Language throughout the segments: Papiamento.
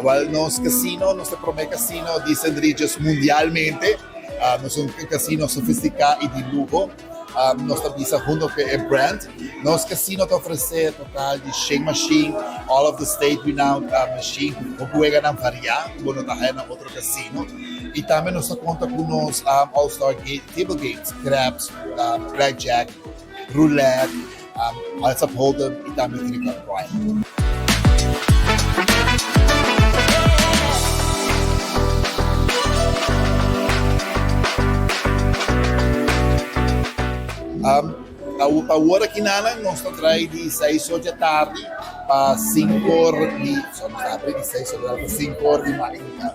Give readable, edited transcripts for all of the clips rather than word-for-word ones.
Awel nos casino, nos ta prome casino di St. Regis mundialmente. Nos un casino sofistica y di luho. Nos ta bisa hunto cu e brand. Nos casino ta ofrece total di shen machine, all of the state renowned machine cu hopi weganan varia cu bo no ta haya na otro casino. Y tambe nos ta conta cu nos all star table games, craps, blackjack, roulette, Heads Up Hold'em y tambe Trick or Prime. Pa awor aki nan nos ta trae di seis or dje tardi pa sinku or di, sorry, nos ta habri di seis or di tardi pa sinku or di mainta.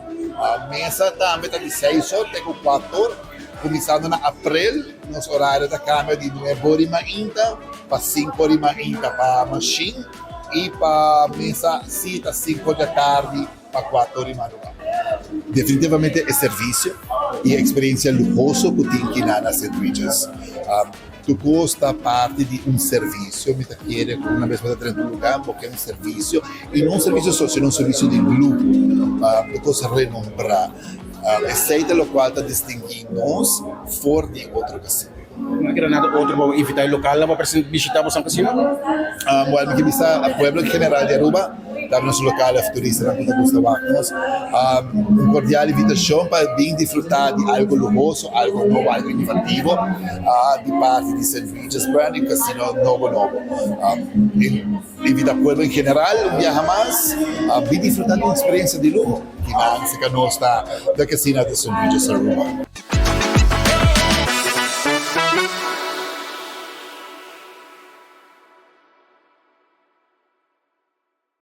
Mesa tambe ta di seis or te ku kuater or. Kuminsando na aprel, nos orario ta kambia di nuebe or di mainta pa sinku or di mainta pa mashin i pa mesa si ta sinku or di atardi pa kuater or di madrugá. Definitivamente e servisio i e eksperensia luhoso ku tin kinan na St. Regis. Tur kos ta parti di un servisio. Mi ta kere ku una bes bo ta drenta un lugá bo ke un servisio i no un servisio so sino un servisio di luho, tur kos renombrá. Esei ta lokual ta distinguí nos for di otro kasino. No keda nada otro pa bo invitá e lokalnan pa bishitá boso kasino? Wèl, mi ke bisa pueblo en general di Aruba, tambe nos lokal òf turistanan ku ta gusta wak nos, un kordial invitashon pa bin disfrutá di algu luhoso, algu nobo, algu inovativo di parti di Saint Regis Brand i kasino nobo nobo. Invitá pueblo en general un biaha mas bin disfrutá di un eksperensia di luho. Kinan si ka nos ta The Casino at the Saint Regis Aruba.